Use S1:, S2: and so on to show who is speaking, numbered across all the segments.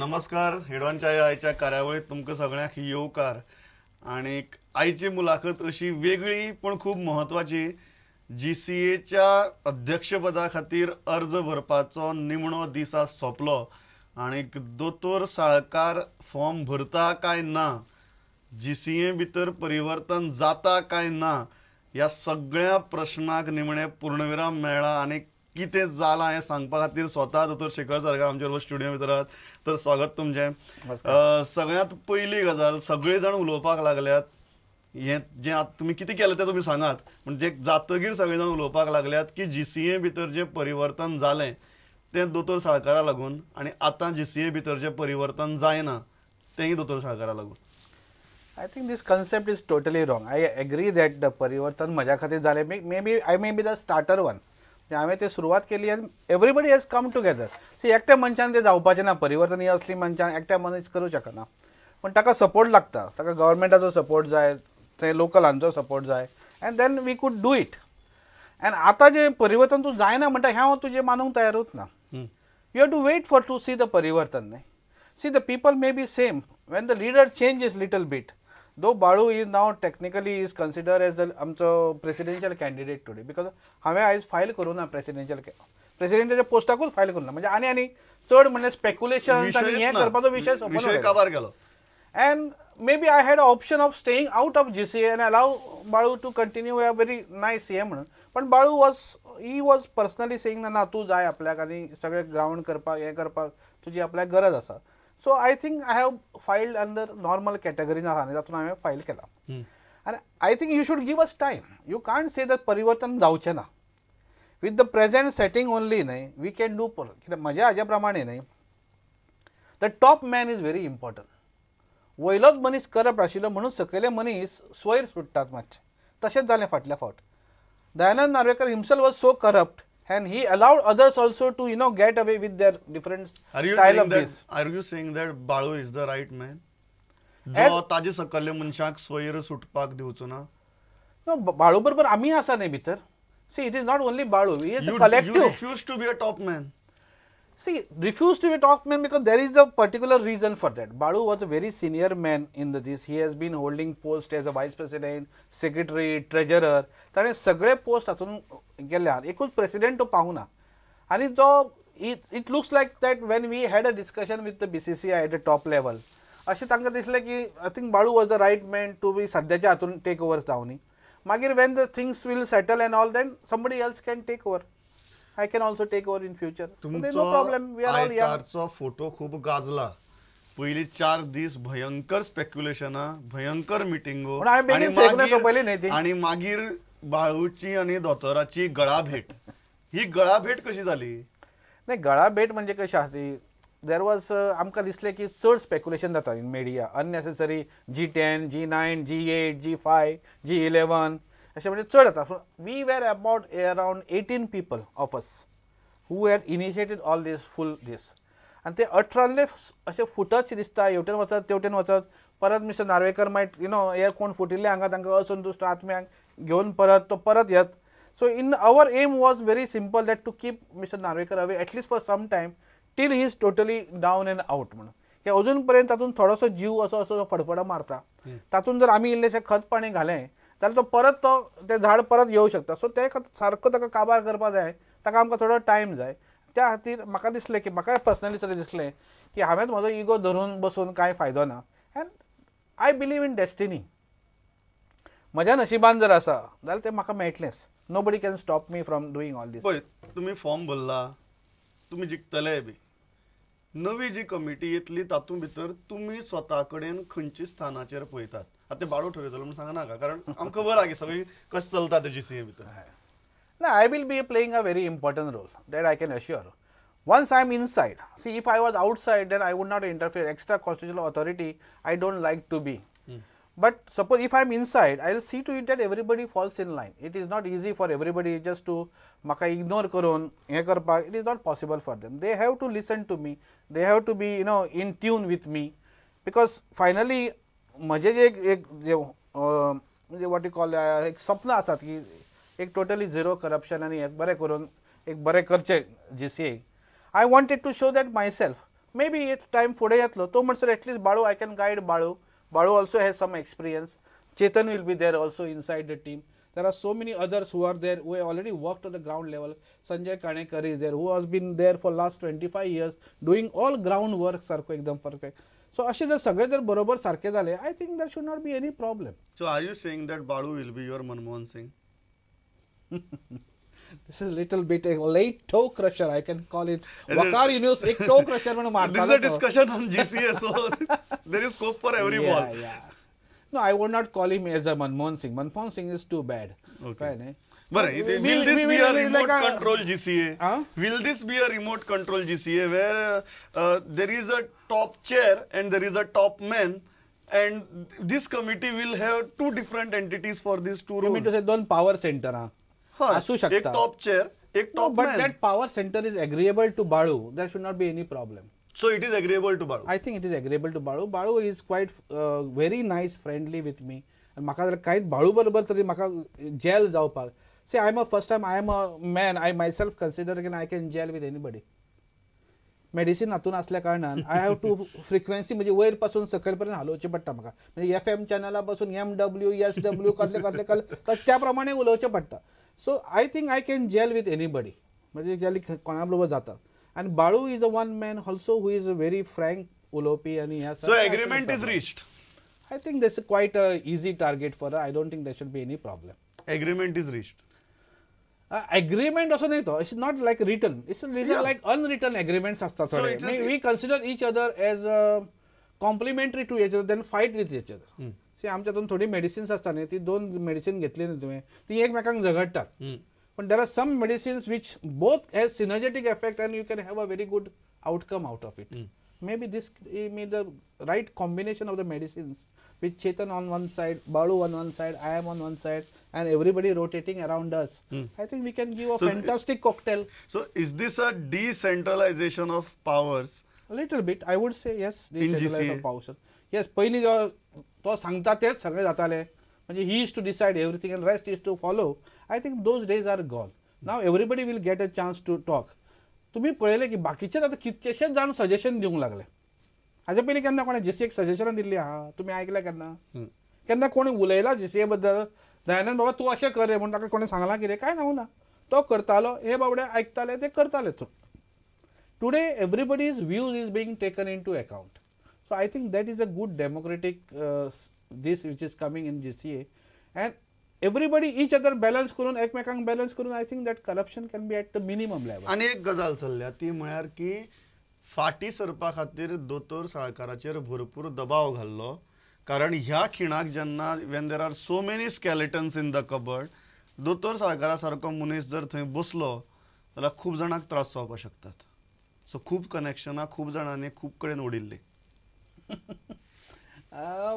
S1: नमस्कार, हेडवानच्या आयच्या कार्यावळीत तुमकां सगळ्यांक येवकार. आनीक आयची मुलाखत अशी वेगळी पण खूब म्हत्वाची. जीसीएच्या अध्यक्षपदा खातीर अर्ज भरपाचो निमणो दीस आज सोंपलो आनीक दोतोर साळकार फॉर्म भरता काय ना, जीसीए भितर परिवर्तन जाता काय ना, ह्या सगळ्या प्रश्नाक निमणें पूर्णविराम मेळ्ळा. आनी कितें जालां हें सांगपा खातीर स्वता दोतोर शेखर साळकार आमचे बरोबर स्टुडियो भितर आहात. तर स्वागत तुमचें. सगळ्यांत पयली गजाल, सगळे जाण उलोवपाक लागल्यात, हें जें आतां तुमी कितें केलें तें तुमी सांगात, म्हणजे जातगीर सगळे जाण उलोवपाक लागल्यात की जीसीए भितर जें परिवर्तन जालें तें दोतोर साळकारा लागून, आनी आतां जीसीए भितर जें परिवर्तन जायना तेंय दोतोर साळकारा लागून.
S2: I think this concept is totally wrong. I agree that the परिवर्तन म्हज्या खातीर जालें. Maybe I may be the starter one. हांवें ते सुरवात केली आनी everybody has come together. See, एकट्या मनशान तें जावपाचें ना. परिवर्तन ही असली मनशान एकट्या मनीस करूं शकना, पूण ताका सपोर्ट लागता. ताका गव्हर्मेंटाचो सपोर्ट जाय, थंय लोकलांचो सपोर्ट जाय, and then we could do it. And आतां जें परिवर्तन तूं जायना म्हणटा हें हांव तुजें मानूंक तयारूच ना. You have to wait for to see the परिवर्तन न्ही. See, the people may be same when the leader changes little bit. Though Balu is now technically is considered as the आमचो प्रेसिडेन्शियल कॅन्डिडेट टुडे, because हांवें आयज file करूं ना presidential, प्रेसिडेंटाच्या पोस्टाकूच file करूं ना. म्हणजे आनी आनी चड म्हणल्यार स्पेक्युलेशन आनी हें करपाचो विशय
S1: विशय काबार गेलो.
S2: And maybe I had option of staying out of GCA and allow Balu to continue a very nice हें म्हणून. पण Balu was he was personally saying ना तूं जाय आपल्याक आनी सगळें ग्रावंड करपाक हें करपाक तुजी आपल्याक गरज आसा. So I think I have filed under normal category आसा न्ही, तातूंत हांवें फायल केला. आनी I think you should give us time. You can't say that परिवर्तन जावचें ना. With the present setting only न्ही we can do. कित्याक म्हज्या हाज्या प्रमाणे न्ही, the top man is very important. वयलोच मनीस करप्ट आशिल्लो म्हणून सकयले मनीस स्वैर सुट्टात मातशे. तशेंच जालें फाटल्या फावट. Dayanand Narvekar himself was so corrupt and he allowed others also to, you know, get away with their different style of this.
S1: Are you saying that Balu is the right man? जो ताजे सकल्ले मनशाक स्वैर सुटपाक दिवचो ना?
S2: No, Balu बरोबर आमी आसा न्ही भितर. See, it is not only Balu, it is a collective.
S1: You refuse to be a top man.
S2: See, refuse to be a top man because there is a particular reason for that. Balu was a very senior man in the this. He has been holding post as a vice president, secretary, treasurer. ताणें सगळे post हातून गेल्ले, एकूच president तो पावूना. आनी तो it looks like that when we had a discussion with the BCCI at the top level, अशें तांकां दिसलें की I think Balu was the right man to be सद्याच्या हातून टेक ओवर जावनी. मागीर when the things will settle and all, then somebody else can take over. I can also take over in future. No problem, we are all young.
S1: आयतारचो photo खूब गाजला. पयली 4 दीस भयंकर स्पेक्युलेशनां, भयंकर मिटिंगो, आनी मागीर बाळूची आनी दोतोराची गळाभेट. ही गळाभेट कशी जाली?
S2: नाही, गळाभेट म्हणजे कशी आसा ती, there was आमकां दिसलें की चड स्पेक्युलेशन जाता in media, unnecessary. G10, G9, G8, G5, G11 अशें म्हणजे चड जाता. We were about around 18 people of us who had initiated all this full this. आनी ते 18ले अशे फुटच दिसता, हेवटेन वचत तेवटेन वचत. परत mister Narvekar might you know हे कोण फुटिल्ले हांगा तांकां असंतुश्ट आत्म्यांक घेवन परत तो परत येत. So in our aim was very simple, that to keep Mister Narvekar away at least for some time till he is totally down and out म्हणून. की अजून पर्यंत तातूंत थोडोसो जीव असो असो फडफडो मारता, तातूंत जर आमी इल्लेशें खत पाणी घालें जाल्यार तो परत तो तें झाड परत येवं शकता. सो ते सारको ताका काबार करपाक जाय, ताका आमकां थोडो टायम जाय. त्या खातीर म्हाका दिसलें की म्हाका पर्सनली तरी दिसलें की हांवें म्हजो इगो धरून बसून कांय फायदो ना. And I believe in destiny. म्हज्या नशिबान जर आसा जाल्यार तें म्हाका मेळटलेंच. Nobody can stop me from doing all this.
S1: पळय, तुमी फॉर्म भरला, तुमी जिखतले बी. नवी जी कमिटी येतली तातूंत भितर तुमी स्वता कडेन खंयच्या स्थानाचेर पळयतात? आतां ते बाळू ठरयतलो म्हणून सांगनाका, कारण आमकां खबर आहा की सगळी कशें चलता तें जीसीए भितर.
S2: ना, I will be playing a very important role, that I can assure. Once I am inside, see, if I was outside then I would not interfere. Extra constitutional authority I don't like to be. But suppose if I am inside, I will see to it that everybody falls in line. It is not easy for everybody just to म्हाका ignore करून हें करपाक, it is not possible for them. They have to listen to me, they have to be you know in tune with me, because finally म्हजें जे एक जे म्हणजे what you call एक स्वप्न आसात की एक टोटली झिरो करप्शन आनी एक बरें करून एक बरें करचें GCA. I wanted to show that myself. May be एक टायम फुडें येतलो तो म्हणसर at least Balu, I can guide Balu. Balu also has some experience. Chetan will be there also inside the team. There are so many others who are there who have already worked on the ground level. Sanjay Kanekar is there, who has been there for last 25 years doing all ground work सारको एकदम perfect. So अशें जर सगळे जर बरोबर सारके जाले, I think there should not be any problem.
S1: So are you saying that Balu will be your Manmohan Singh?
S2: This is little bit a late toe crusher, I can call it. Waqar Younis एक to crusher म्हणून मारतालो.
S1: This is a discussion on GCA, so there is scope for every ball.
S2: No, I would not call him as a Manmohan Singh. Manmohan Singh is too bad.
S1: Okay. बरं, will this be a remote control GCA? Will this be a remote control GCA where there is a top chair and there is a top man, and this committee will have two different entities for these two roles?
S2: You mean to say दोन power center हा? असू शकता.
S1: एक top chair, एक top man.
S2: But that power center is agreeable to Balu. There should not be any problem.
S1: So it is agreeable to Balu?
S2: I think it is agreeable to Balu. Balu is quite very nice, friendly with me. आनी म्हाका जाल्यार कांयच बाळू बरोबर तरी म्हाका gel जावपाक. See, I am a first time, I am a man, I myself consider की I can gel with anybody. Medicine हातून आसल्या कारणान I have to frequency म्हणजे वयर पासून सकयल पर्यंत हालोवची पडटा म्हाका. म्हणजे एफ एम चॅनला पासून एम डब्ल्यू एस डब्ल्यू कसले कसले कसले त्या प्रमाणे उलोवचें पडटा. So I think I can gel with anybody, म्हणजे जेल कोणा बरोबर जाता. आनी Balu is a one man also who is a very frank उलोवपी आनी हे.
S1: So agreement is reached?
S2: I think this is quite a easy target for, I don't think there should be any problem.
S1: Agreement is reached?
S2: Agreement असो न्हय तो, it's not like written, it's like unwritten agreements आसता थोडे. We consider each other as complementary to each other then fight with each other. See, आमच्या हातून थोडी medicines आसता न्ही, ती दोन मेडिसीन घेतली न्ही तुवें, ती एकमेकांक झगडटात. पण there are some medicines which both has synergetic effect and you can have a very good outcome out of it. Maybe this may the right combination of the medicines with Chetan on one side, Balu on one side, I am on one side, and everybody rotating around us. I think we can give a fantastic cocktail.
S1: So is this a decentralization of powers?
S2: A little bit, I would say yes, decentralization of powers. Yes, पयलीं जो तो सांगता तेच सगळे जाताले, म्हणजे he used to decide everything and rest used to follow. I think those days are gone. Now everybody will get a chance to talk. तुम्ही पळयलें की बाकीचेच आतां कितकेशेच जाण सजेशन दिवंक लागले. हाजे पयलीं केन्ना कोणें जीसीएक सजेशनां दिल्लीं आहा? तुमी आयकल्या केन्ना? केन्ना कोणी उलयला जीसीए बद्दल? दयानंद बाबा तूं अशें कर रे म्हूण ताका कोणें सांगलां कितें? कांय सांगूं ना. तो करतालो, हे बाबडे आयकताले, ते करताले. Today everybody's views is being taken into account. So I think that is a good democratic this which is coming in GCA, and everybody each other balance करून एकमेकांक बॅलन्स करून I think that corruption can be at the minimum level.
S1: आनी एक गजाल चल्ल्या ती म्हळ्यार की फाटीं सरपा खातीर दोतोर साळकाराचेर भरपूर दबाव घाल्लो, कारण ह्या खिणाक जेन्ना when there are so many skeletons in the cupboard, दोतोर साळकारा सारको मनीस जर थंय बसलो जाल्यार खूब जाणांक त्रास जावपाक शकतात. सो खूब कनेक्शनां खूब जाणांनी खूब कडेन ओडिल्लीं.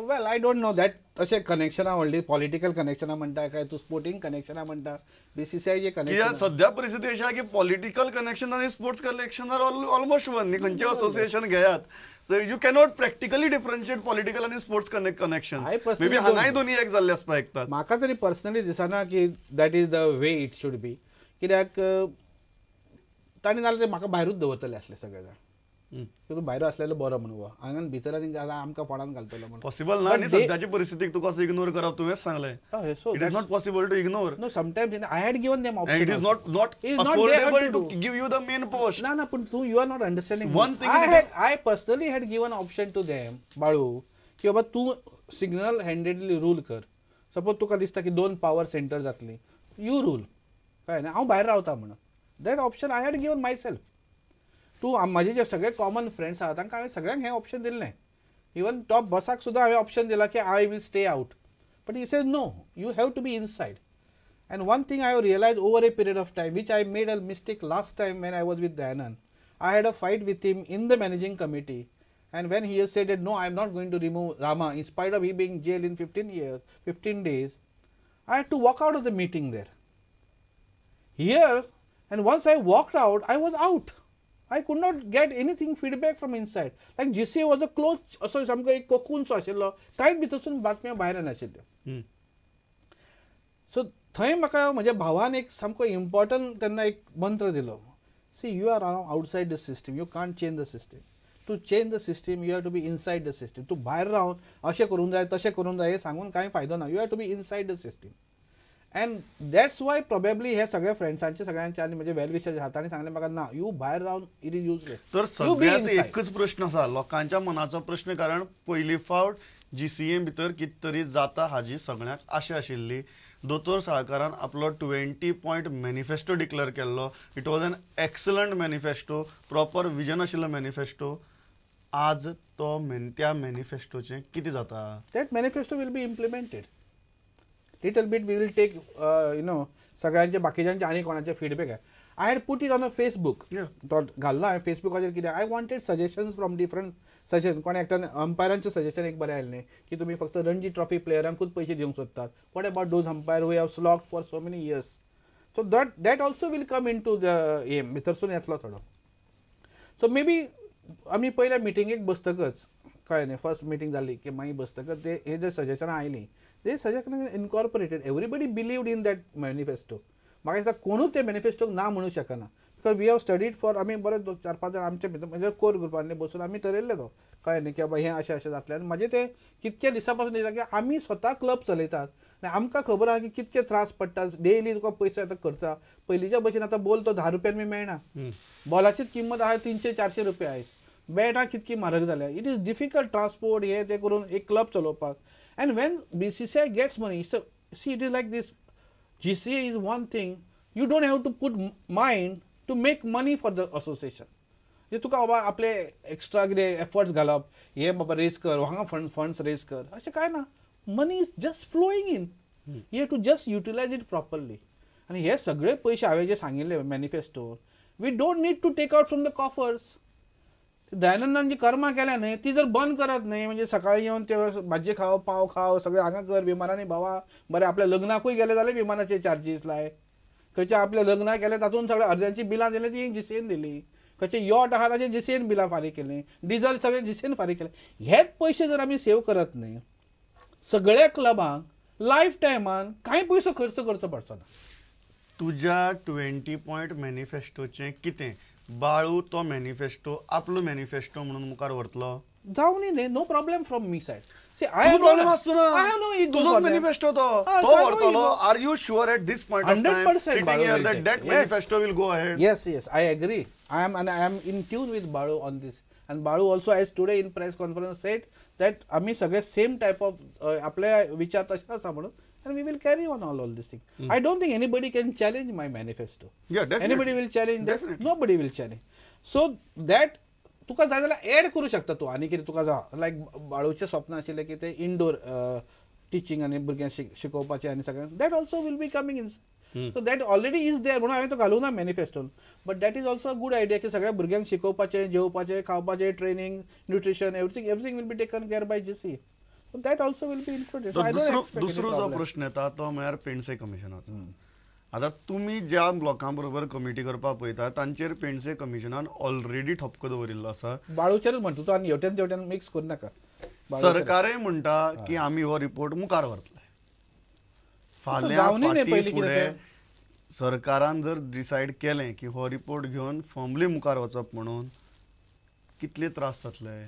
S2: Well, I don't know that तशें कनेक्शनां व्हडली पॉलिटिकल कनेक्शनां म्हणटा काय तूं स्पोर्टींग कनेक्शनां म्हणटा, बीसीसीआयचे कनेक्शन.
S1: सद्या परिस्थिती अशी आहा की पॉलिटिकल कनेक्शन आनी sports connection are almost one. न्ही, खंयचें असोसिएशन घेयात, so you cannot practically differentiate political आनी स्पोर्ट्स कनेक्शन. मे बी हांगाय दोनी एक जाल्ले आसपाक शकतात.
S2: म्हाका तरी पर्सनली दिसना की that is the way it should be, कित्याक तांणी नाजाल्यार ते म्हाका भायरूच दवरतले आसले सगळे जाण. तूं भायर आसलेलो बरो म्हणून हांगा भितर आनी आमकां फोडान घालतलो म्हणून
S1: पॉसिबल ना. आनी सद्याचे परिस्थितीक तुका असो इग्नोर करप, तुवेंच सांगलें, it is not possible to ignore.
S2: No, sometimes I had given them option.
S1: It is not not affordable to give you the main post.
S2: ना ना, पूण तूं you are not understanding
S1: one thing.
S2: I personally had given option to them Balu की बाबा तूं signal handedly rule कर. Suppose तुका दिसता की दोन पावर सेंटर जातली, you rule, कळ्ळें न्ही, हांव भायर रावता म्हणून. That option I had given myself. तूं म्हाजे जे सगळे कॉमन फ्रेंड्स आहा तांकां हांवें सगळ्यांक हें ऑप्शन दिल्लें. इवन टॉप बॉसाक सुद्दां हांवें ऑप्शन दिलां की I will stay out, but he says no, you have to be inside. And one thing I have realise over a period of time, which I made a mistake last time when I was with Dayanand, I had a fight with him in the managing committee, and when he said that no, I am not going to remove Rama in spite of he being jail in 15 days, I had to walk out of the meeting there. Here, and once I walked out, I was out. I could not get anything feedback from inside. Like GCA was a closed, असो सामको एक कोकूनसो आशिल्लो, कांयच भितरसून बातम्यो भायर येनाशिल्ल्यो. So थंय म्हाका म्हज्या भावान एक सामको इम्पॉर्टंट तेन्ना एक मंत्र दिलो, see you are outside the system, you can't change the system, To change the system, you have to be inside the system. तूं भायर रावन अशें करूंक जाय, तशें करूंक जाय हें सांगून कांय फायदो ना. You have to be inside the system and that's why probably हे सगळे फ्रेंड्सांचे, सगळ्यांचे आनी म्हजे वेल विशर्स आहा, तांणी सांगलें म्हाका, ना, you भायर रावन it is useless.
S1: तर सगळ्याच एकच प्रश्न आसा, लोकांच्या मनाचो प्रश्न, कारण पयली फावट जीसीए भितर कितें तरी जाता हाजी सगळ्यांक आशा आशिल्ली. दोतोर साळकारान आपलो 20 पॉयंट मॅनिफेस्टो डिक्लेअर केल्लो. It was an excellent manifesto, proper vision आशिल्लो मॅनिफेस्टो. आज तो त्या मॅनिफेस्टोचें कितें जाता?
S2: That manifesto will be implemented. Little bit we will take सगळ्यांचे, बाकीच्यांचे आनी कोणाचे feedback आहे. I had put it on a Facebook. तो घाल्लो हांवें फेसबुकाचेर. कितें, I wanted suggestions from different suggestion. कोण एकट्यान अंपायरांचें सजेशन एक बरें आयलें की तुमी फक्त रणजी ट्रॉफी प्लेयरांकूच पयशे दिवंक सोदतात, what about those umpire who have slogged for so many years? So that also will come into the aim. भितरसून येतलो थोडो. सो मे बी आमी पयल्या मिटिंगेक बसतकच, कळ्ळें न्ही, फर्स्ट मिटींग जाली की मागीर बसतकच ते हे जे सजेशनां आयलीं, ते suggestion incorporated. Everybody believed in that manifesto. म्हाका दिसता कोणूच ते मॅनिफेस्टोक ना म्हणूं शकना, because we have studied for, आमी बरे दोन चार पांच जाण आमचे भितर, म्हणजे कोर ग्रुपांनी बसून आमी ठरयल्लें तो, कळ्ळें न्ही, की बाबा हें अशें अशें जातलें. आनी म्हाजें तें कितके दिसां पासून दिसता की आमी स्वता क्लब चलयतात आनी आमकां खबर आहा की कितके त्रास पडटा डेली. तुका पयशे आतां खर्च, पयलींच्या भशेन आतां बॉल तो 10 रुपयान बी मेळना. बॉलाचीच किंमत आहा 300-400 रुपया आयज. बॅटां कितकी म्हारग जाल्या. It is difficult, transport हे ते करून एक क्लब चलोवपाक. And when BCCI gets money, see, it is like this. GCA is one thing, you don't have to put mind to make money for the association. म्हणजे तुका बाबा आपले extra कितें एफर्ट्स घालप, हे बाबा रेज कर, हांगा फंड्स रेज कर, अशें कांय ना. Money is just flowing in, you have to just utilize it properly. आनी हे सगळे पयशे हांवें जे सांगिल्ले manifesto, we don't need to take out from the coffers. दयानंदान जी कर्मां केल्या न्ही, ती जर बंद करत न्ही, म्हणजे सकाळी येवन ते भाजी खाव, पाव खाव, सगळें हांगा कर, विमानांनी भोंवा, बरें आपल्या लग्नाकूय गेले जाल्यार विमानाचे चार्जीस लाय. खंयच्या आपल्या लग्नाक गेले तातूंत सगळे अर्द्यांची बिलां दिली ती जीसीएन दिली. खंयचे यॉट आहा ताचे जीसीएन बिलां फारीक केलीं, डिजल सगळें जीसीएन फारीक केलें. हेच पयशे जर आमी सेव करत न्ही, सगळ्या क्लबांक लायफ टायमान कांय पयसो खर्च करचो पडचो ना.
S1: तुज्या 20 पॉयंट मॅनिफेस्टोचें कितें? बाळू तो मॅनिफेस्टो आपलो मॅनिफेस्टो म्हणून मुखार व्हरतलो?
S2: जावनी न्ही, no problem from my side. See, I
S1: तुजो प्रॉब्लेम आसचो ना.
S2: I have no ego.
S1: तुजोच मॅनिफेस्टो तो, तो व्हरतलो? Are you sure at this point of time
S2: 100%
S1: sitting
S2: Balu
S1: here
S2: will
S1: that
S2: take.
S1: That
S2: Yes.
S1: Manifesto will go ahead?
S2: Yes, I agree. I am and I am in tune with Balu on this. And Balu also has today in press conference said that आम्ही सगळे same type of आपले विचार तशें आसा म्हणून and we will carry on all this thing. I don't think anybody can challenge my manifesto.
S1: Yeah, definitely.
S2: Anybody will challenge that?
S1: Definitely.
S2: Nobody will challenge. So that तुका जाय जाल्यार add करूं शकता तूं आनी कितें तुका जाय. लायक बाळूचें स्वप्न आशिल्लें की ते इनडोर टिचींग आनी भुरग्यांक शिकोवपाचें आनी सगळें, that also will be coming in. So that already is there म्हणून हांवें तो घालूं ना मॅनिफेस्टोन, but that is also a good idea की सगळ्या भुरग्यांक शिकोवपाचें, जेवपाचें, खावपाचें, training, nutrition, everything, everything will be taken care by GCA. So that also will be included.
S1: दुसरो दुसरो जो प्रश्न येता तो म्हळ्यार पेंडसे कमिशनाचो. आतां तुमी ज्या लोकां बरोबर कमिटी करपाक पळयता तांचेर पेंडसे कमिशनान ऑलरेडी ठपको दवरिल्लो आसा.
S2: बाळूचेरूच म्हणटा तूं आनी हेवटेन तेवटेन मिक्स करूं नाका.
S1: सरकारय म्हणटा की आमी हो रिपोर्ट मुखार व्हरतले. फाल्यां
S2: जावनी न्ही
S1: फाटीं
S2: पयलीं कितें
S1: फुडें
S2: तें.
S1: सरकारान जर डिसायड केलें की हो रिपोर्ट घेवन फर्मली मुखार वचप म्हणून, कितले त्रास जातले?